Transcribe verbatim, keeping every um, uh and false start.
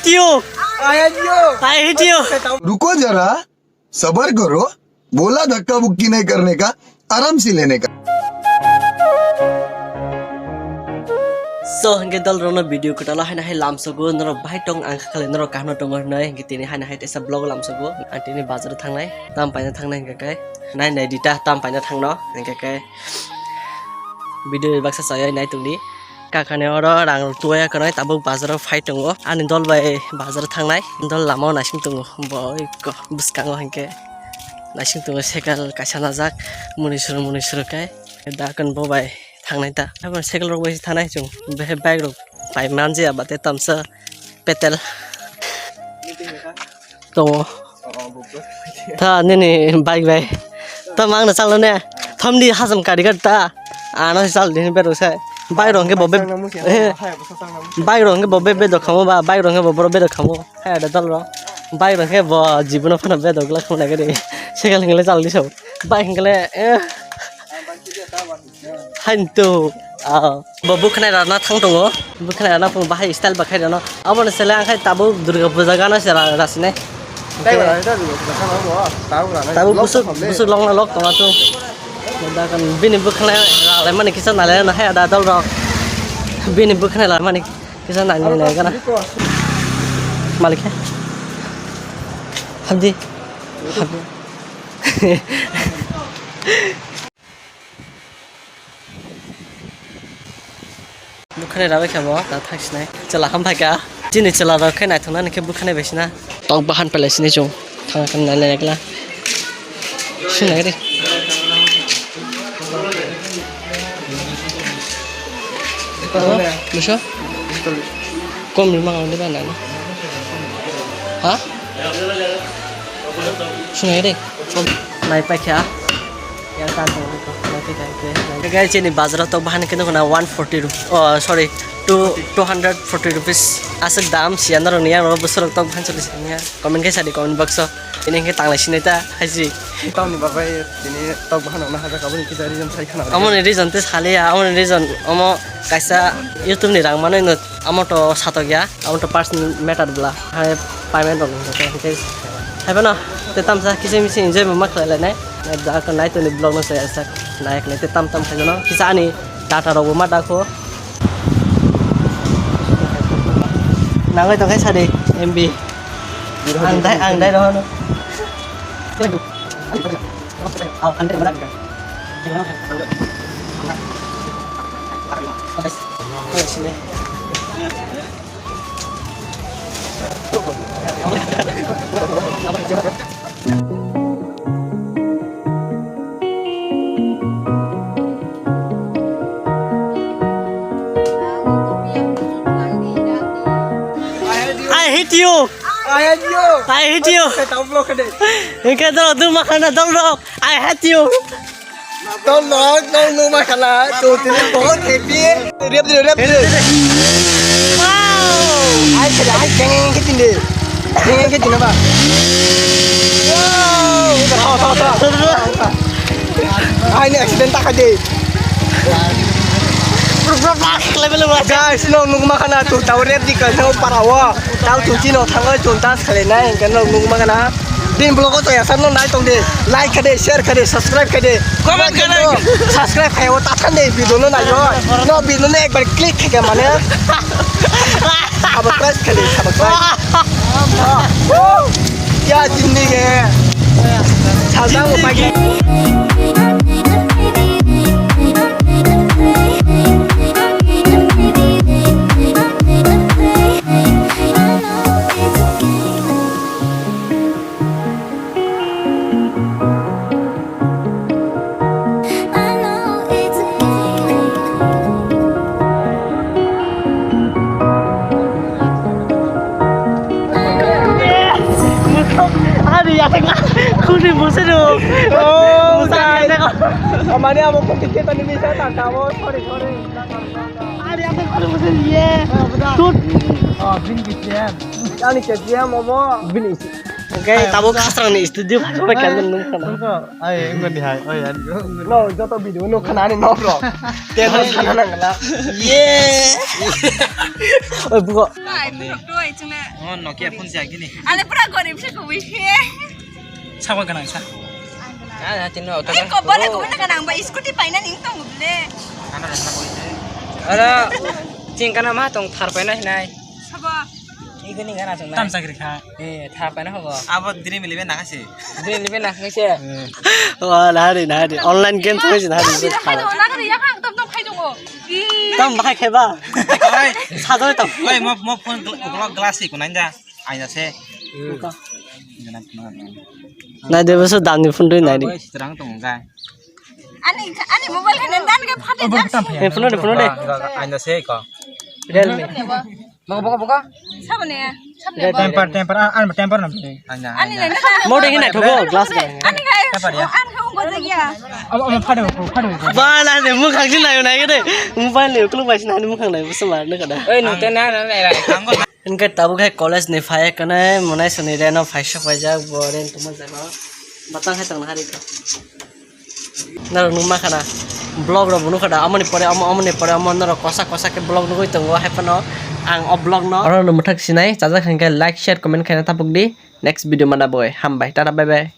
you. I hate you. I hate you. रुको जरा, सबर करो, बोला धक्का मुक्की नहीं करने का, आराम से लेने का। So, hingke dol rono video kwtalo haino hai lamsogo, norok bahai tong ang kha khali norok kahno tongo hinoi, hingke tini haino hai teisa vlog lamsogo, ang tini bazar thangnai, tam paina thangnai hingke kai, nai nai dita tam paina thangno, hingke kai video baksa chayai nai tongdi. Kakhani oro rang rok tuya khwnai tabuk bazaro phai tongo. Ani dol bai bazar thangnai, dol lama o naising tongo. Bo iko bwskango hinkhe naising tongo, cycle kaisa najak, muni suru muni suru khe. Da kon bo bai thangnai ta. Abo cycle rok bai thangnai chwng. Behe bike rok pai manjya bate tamsa petel. Tongo. Tha nini bike bai. Tha mang na chalo ne. Thom di hasam kari kar ta. Ano chal di bero sai. Bike rong ke bo be. Bike rong ke bo be be do khamo ba. Bike rong ke bo boro be do khamo. Hai da dal ro. Bike rong ke bo jibono phano be do gla khamo na gari. Cycle hingle chal di so. Bike hingle. Hain tu, ah, bo bwkhanai rana thang tongo, bwkhanai rana phung bahai style bakhai rano. Abo ni sele ang khai tabuk Durga Puja gana se ra-, rasinai. Tabuk busuk, busuk long na lok tonga tu. Da kan bini bwkhanai ralai mani kisa nalai na hai da dol rok. Bini bwkhanai ralai mani kisa nalai na gana. Malik hai. Hamdi. Bwkhanai rabai khe bo, ta thak sinai. Chwla ham phaikha. Chini chwla rok khe naithoknani khe bwkhanai bai sina. Tok bahan pele sini chwng. Thang thang nai nai kla. Sinai ri. Hello, Misha? Kom ni mang ni ba nai. Ha? Sinai ri. Nai paikha. Yang kan tong ko, nai paikha ke. Guys, chini bazar tok bahan khe nukna one forty rupees. Oh, sorry. Two, two hundred forty rupees. Aswk dam, siya norok ni yang ro bwswk tok bahan choli sini ya. Comment khe sadi comment box o. Ini khe tanglai sinai ta, haji. Tongni babai, tini tok bahan na haja kabuni kisa reason sai khana. Amoni reason te sali ya, amoni reason omo kaisa YouTube ni rang manoi no, amo to satok ya. Amo to personal matter bla. Hai payment rok hingke hingke. Hai bano te tamsa kisi misi enjoy ma khlai lai nai. Da ko nai toni vlog no saya sak. Nai khlai te tam tam khai no. Kisa ani data rok bo ma da ko. Nangoi tong khai sadi M B. Ang dai ang dai rono. I hate you. I hate you. I hate you. Hingke dol duma khana dol rok. I hate you. Tong nok, tong numa khala, to tini bahut happy. Rep de, rep de. Wow. Ai khala, ai deng ke tinde. Deng ke tinde ba. Wow. Tho, tho, tho. Ai ni accident ta khade. Guys, no numa khana to tau rep di ka no para wo. Tau to tino thango to dance khale nai, kan no numa khana. Bini vlog o to yasar no nai tong di. Like kha di, share kha di, subscribe kha di. Comment kha di. Subscribe kha o ta than di video no nai yo. No video no ekbar click kha mane. Subscribe kha di, subscribe. Ya jindagi. Sajang upagi. Ari ya tengah kuni musuh tu. Oh, guys. Amani amo kau tiket tadi bisa tak tahu, sorry, sorry. Ari ya tengah kuni musuh ye. Tut. Oh, bin K T M. Yang ni K T M omo. Bin isi. Hwnkhe tabuk khasrangni studio phaijakbai khe nung khana. Ai, wngoni hai, oi, ani, wngoni. No, joto video nung khana ani nok rok. Tei no khana nang la. Ye. Oi, bugo. Ai, bugo, oi, chungle. Oh, Nokia phone se agini. Ale pura gorib se kubui se. Sawa ganang sa. Na, na, tino auto. Eh, kobor na kubui na ganang ba scooty paina ning tong ble. Ara, ching kana ma tong thar paina hinai. Sabo. Igini gana tong nai. Tam chakri kha. Eh, tha paina hobo. Abo dream eleven na kasi. Dream eleven na kasi. Wa, nari, nari. Online game thangwi si nari. Nari ya khang tom tom khai dongo. Tam bahai kheba. Oi. Sadoi tam. Oi, mo, mo phone gl-, ukolok glass iko nanja. Aina se. Nai de boso damni phone doi nai di. Oi, sitrang tong ga. Ani, ani mobile khane dan ga phate. Eh, phone de, phone de. Aina se ko. Realme. Bogo, bogo, bogo. Sabone, sabone. Temper, temper, ah, ah, temper nam. Ani ne. Mo de hina thogo glass ga. Ani ga. Temper ya. An khung go de ya. Amo, amo phado, phado. Ba la de mukhang jin nayo nai de. Mobile ni ukluk bai sin ani mukhang nai busu mar ne kada. Oi, nung te na na na. Hwnkhe tabuk hai college ni phai kane monai soni reno phaisok paijak bo ren tongma jago. Batang hai tongna hari ko. Norok nukma khana vlog rok bo nukha da, amoni pore amo, amoni pore amo, norok kosa kosa khe vlog nugwi tongo, hai phano ang o vlog no. Oro no mwthak sinai, chajak hwnkhe like, share, comment khaina tapuk di. Next video mana boi, hambai, tata, bye bye.